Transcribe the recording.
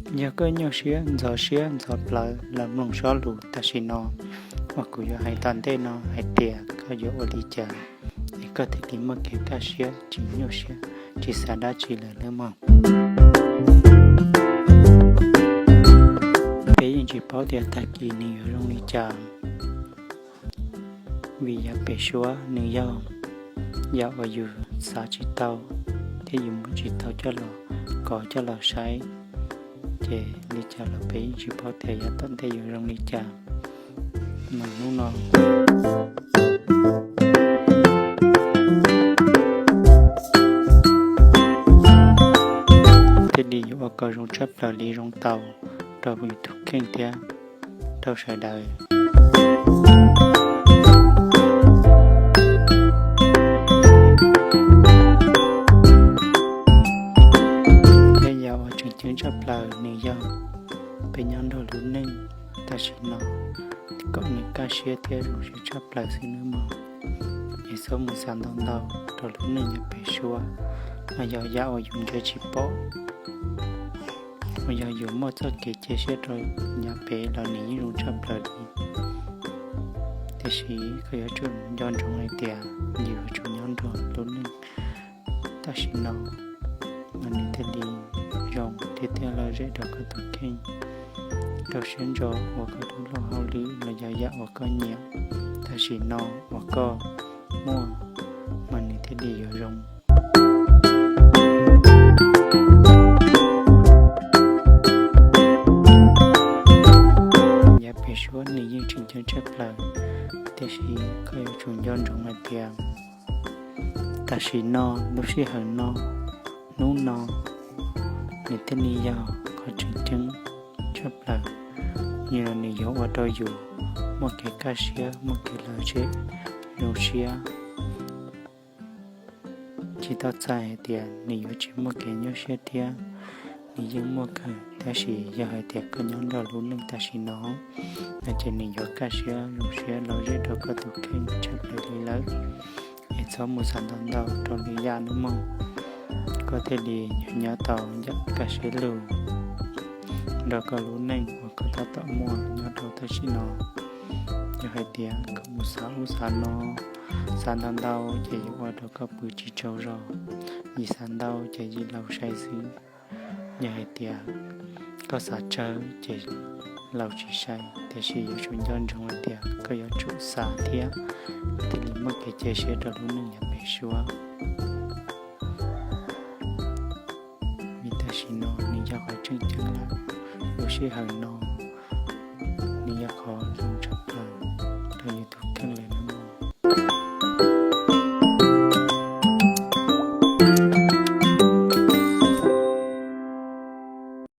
Yog koj nyuaj siab ntxhov siab ntxhov plawv los mloog zaj lus tam sim no uas kuv yuav hais tom ntej no hais tias koj yuav ua li cas es koj thiaj li muaj kev kaj siab tsis nyuaj siab tsis xav dab tsi lawm nawb mog. Peb yeej tsis paub tias tag kis nws yuav zoo li cas, vim yav pem suab nws yog yam uas yus xav tsis tau thiab yus muab tsis tau coj los kov coj los saib, ces li cas los peb yeej tsis paub tias yav tom ntej yuav zoo li cas. Mas hnub no thiaj li yuav ua kom zoo tshaj plaws li zoo tau rau yus tus kheej thiab rau sawv daws. Thiab yam uas tseem ceeb tshaj plaws nws yog peb nyob nrog lub neej tam sim no kom nws kaj siab thiab zoo siab tshaj plaws xwb nawb mog. Es txhob mus xav ntau ntau rau lub neej yav pem suab, mas yog yam uas yus nrhiav tsis pom, mas yog yus muaj txoj kev cia siab rau yav pem los nws yeej zoo tshaj plaws li. Tiam sis koj yuav tsum nco ntsoov hais tias yus yuav tsum nyob nrog lub neej tam sim no mas nws thiaj li zoo thiab thiaj lom zem rau koj tus kheej, rau siab ntso ua koj lub luag hauj lwm los yog yam uas koj nyiam tam sim no uas koj muaj mas nws thiaj li yuav zoo. Yav pem suab nws yeej tseem ceeb tshaj plaws, tiam sis koj yuav tsum nco ntsoov hais tias tam sim no, lub sij hawm no, hnub no, nws thiaj li yog qhov tseem ceeb tshaj plaws. Nim no nws yuav ua rau yus muaj kev kaj siab, muaj kev lom zem, zoo siab. Tsis tau txhais hais tias nws yuav tsis muaj kev nyuaj siab thiab, nws yeej muaj kawg, tab sis yog hais tias koj nyob nrog lub neej tam sim no no ces nws yuav kaj siab zoo siab lom zem rau koj tus kheej tshaj plaws li lawm. Es txhob mus xav ntau ntau rau lwm yam nawb mog, koj thiaj li yuav nyob tau yam kaj siab lug nrog koj lub neej uas koj tab tom muaj nyob rau tam sim no. Yog hais tias koj mus xav ub xav no, xav ntau ntau ces yuav ua rau koj pw tsis tsaug zog, yim xav ntau ces yim laus sai xwb. Yog hais tias koj xav tsawg ces laus tsis sai, tiam sis yuav tsum nco ntsoov hais tias koj yuav tsum xav thiab koj thiaj li muaj kev cia siab rau lub neej yav pem suab. Vim tam sim no nws yog qhov tseem ceeb lawm, lub sij hawm no nws yog qhov zoo tshaj plaws rau yus tus kheej lawm nawb mog.